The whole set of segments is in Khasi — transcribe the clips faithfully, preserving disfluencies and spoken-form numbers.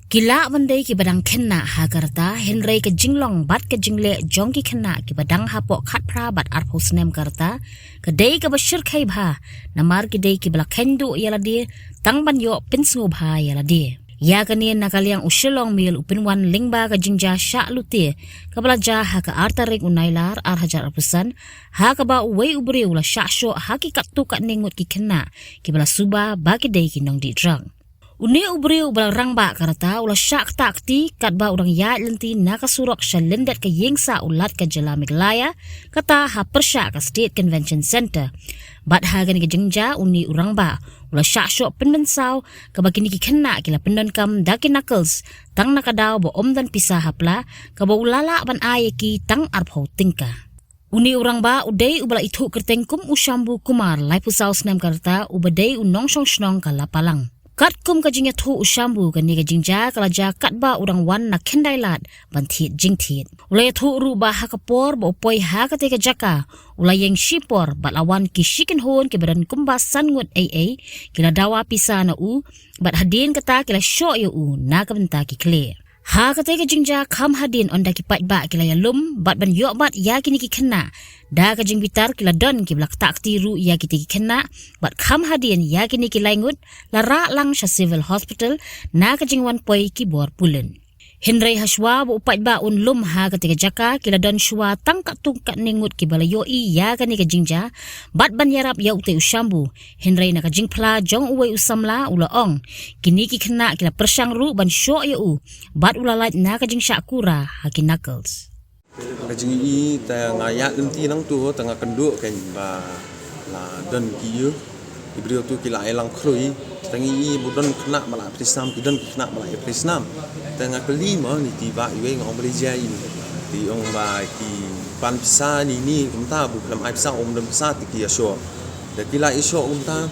Ki lah ban dei kiba dang khynnah ha ka rta, hynrei ka jinglong bad ka jingleh jong ki khynnah kiba dang hapoh khatphra bad arphew snem ka rta ka dei kaba shyrkhei bha, namar ki dei kiba la kheiñ duh ïa lade tang ban ïoh pynsngewbha ïa lade. Ïa kane, na ka liang u Shillong Mail u pynwan lyngba ka jingjia shah lute kaba la jia ha ka ar tarik u Nailar ar hajar arphew san, ha kaba uwei u briew u la shah shoh ha ki katto katne ngut ki khynnah kiba la suba ba ki dei ki nongdih drug. Une u briew uba la rangbah ka rta u la shah ktah kti katba u dang ïaid lynti na ka surok sha lyndet ka ïing sah u Lat ka jylla Meghalaya, kata ha pyrshah ka State Convention Centre. Bad ha kane ka jingjia une u rangbah u la shah shoh pynmynsaw kaba kine ki khynnah ki la pyndonkam da ki knuckles tang na ka daw ba ym don pisa ha pla, kaba u la lah ban ai ïa ki tang arphew tyngka. Une u rangbah u dei uba la ithuh kyrteng kum u Shambhu Kumar, laiphew saw snem ka rta, uba dei u nongshong shnong ka Lapalang. Katkum ka jingïathuh u Shambhu, kane ka jingjia ka la jia katba u dang wan na Khyndailad ban thied jingthied. U la ïathuh ruh ba ha ka por ba u poi ha katei ka jaka, u la ïeng shipor bad la wan ki shi kynhun kiba don kumba san ngut ei ei, ki la dawa pisa na u, bad hadien kata ki la shoh ïa u na ka bynta ki khlieh. Ha katei ka jingjia kham hadien ynda ki paidbah ki la ïalum bad ban ïoh bat ïa kine ki khynnah, da ka jingbitar ki la don kiba la ktah kti ruh ïa kitei ki khynnah, bad kham hadien ïa kine ki lai ngut la rah lang sha Civil Hospital na ka jingwan poi ki bor pule. Hynrei hashwa ba u paidbah un lum ha katei ka jaka, ki la don shwa tang katto katne ngut kiba la ïohi ïa kane ka jingjia, bad ban ïarap ïa utei u Shambhu. Hynrei na ka jingphla jong uwei u samla u la ong, kine ki khynnah ki la pyrshang ruh ban shoh ïa u, bad u la lait na ka jingshah kura ha ki knuckles. Ka jingïohi te nga ïaid lynti nangto te nga kynduh kein ba la don ki ïa ki briew to ki la ai lang khrui. Te ngi i ba don khynnah ba la pyrshang, ki don ki khynnah ba la pyrshang. Te nga kylli ma niti ba iwei nga ong ba dei jia i. Te ong ba ki pan pisa ni ni kumta, ba khlem ai pisa, ym don pisa te ki ïa shoh. Te ki la ïa shoh kumta.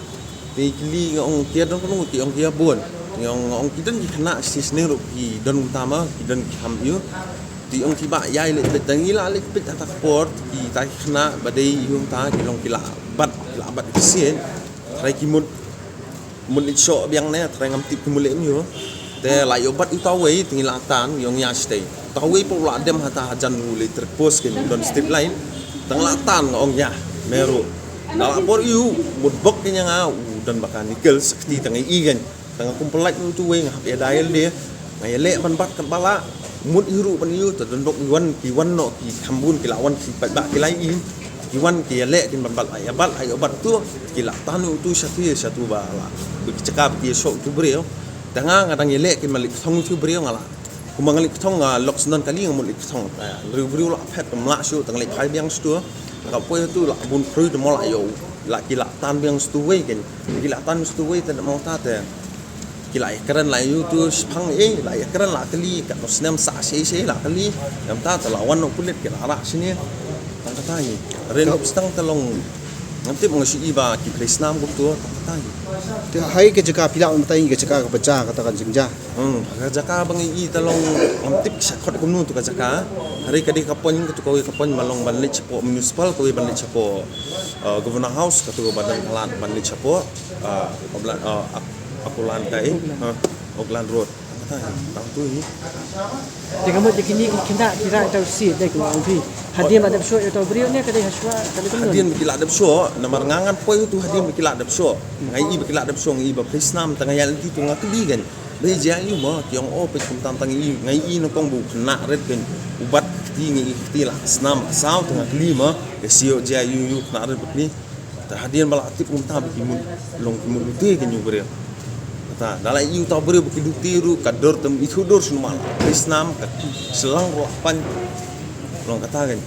Te kylli nga ong ki ïa don kumno, ki ong ki ïa bun. Te nga ong, nga ong ki don ki khynnah shi snem ruh ki don kumta ma, ki don ki kham ïa. Te ong ki ba ïa leit peit, te ngi la leit peit ha ta ka por, kita ki khynnah ba dei ïa kumta ki long ki la bat, ki la bat ki sien. Trai ki mut, mut leit shoh biang ne, trai ngam tip ki mut leit ïa. Te la ïoh bat ïa uta uwei, te ngi la tan, ngi ong ïa shatei. Uta uwei pat u la dem ha ta hajan u electric post kein, don street light. Te nga la tan nga ong ïa, me ruh. Nga la por ïa u, mut bok kein ïa nga, u don ba ka knuckles, sakti te nga i kein. Te nga kum pynlait na utu uwei nga hap ïa dial de. Nga ïa leh ban bat katba lah. Mut ïa u ruh ban ïa u, te don bok ki wan, ki wan noh, ki kham bun, ki la wan, ki paidbah ki la i. Ki wan ki ïa leh kein ban bat, la ïa bat, la ïa bat tu, ki la tan utu sha tu, sha tu ba la. Ba ki jaka ba ki ïa shoh utu briew. Te nga nga dang ïa leh kein ban leit kthong utu briew nga la. Kumba nga leit kthong nga lok sngewdon kali nga mut leit kthong. Te briew briew la phet ym lah shuh, te nga leit phai biang sha tu. Nga poi tu la bun khrui te mo la ïoh. La ki la tan biang sha tu uwei kein. Ki la tan sha tu uwei te mo ta te. Ki la ïa kren la ïa utu shiphang eh, la ïa kren la kylli, katno snem sah shi shi la kylli. Ngam ta te la wan noh pulit ki la rah shane. Tang kata hi. Ren ka stang te long. Ngam tip nga shu i ba ki pyrshang kumtu, tang kata hi. Te hai ka jaka phi lah ban batai ka jaka kaba jia kata ka jingjia. Hmm, ka jaka ba ngi i te long ngam tip sha khot kumno tu ka jaka. Hari ka dei ka point, katu kawei ka point ba long ban leit shapoh municipal, kawei ban leit shapoh, eh, Governor House, katu ba dang ka lad ban leit shapoh, eh, Auckland, eh, Ak-, Auckland kai, eh, Auckland Road. Tang tu hi. Te ka mut ïa kine ki khynnah ki rah ïa uta u sih dei, kumba ong phi. Hadien ba dep shoh ïa uta u briew ne ka dei hashwa, ka dei kumno? Hadien ba ki la dep shoh, namar nga ngan poi utu hadien ba ki la dep shoh. Nga i ba ki la dep shoh, nga i ba pyrshang, te nga ïa lynti tu nga kylli kein. Ba ïa jia ïa u ma, ki ong o peit kumta, tang i, nga i nyngkong ba u khynnah rit kein. U bat kti, nga i kti la snam ba saw, te nga kylli ma, ka shu ïoh jia ïa u, u khynnah rit ba kti. Te hadien ba la tip kumta ba ki mut, long ki mut lute kein ïa u briew. Kata, da la ïa uta u briew ba ki lute ruh, ka dur te ym ithuh dur shuh ma la. Pyrshang, ka shu lang ruh la pan. Long kata kein.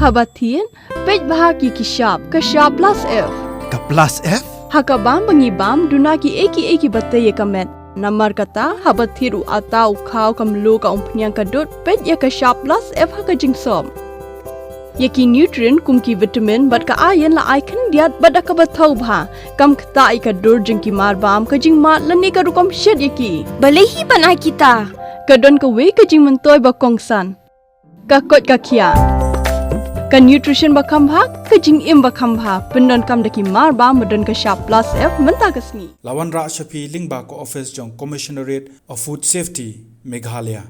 Haba thied, peit bha ïa ki shap, ka shap plus F. Ka plus F? Ha ka bam ba ngi bam, duna kiei kiei kiba tei ïa ka met. Namar kata, haba thied u atta, u khaw, ka mluh, ka umphniang, ka dud, peit ïa ka shap plus F ha ka jingsop. Ïa ki nutrient kum ki vitamin bad ka iron la ai khyndiat bad da kaba thaw bha. Kam ktah ïa ka dur jong ki marbam, ka jingmad lane ka rukom shet ïa ki. Balei hi ban ai kita? Ka don kawei ka jingmyntoi ba kongsan. Ka koit ka khiah. Ka nutrition ba kham bha, ka jingim ba kham bha, pyndonkam da ki mar ba, ba don ka shap plus F mynta ka sngi. La wanrah sha phi lyngba ka office jong Commissionerate of Food Safety, Meghalaya.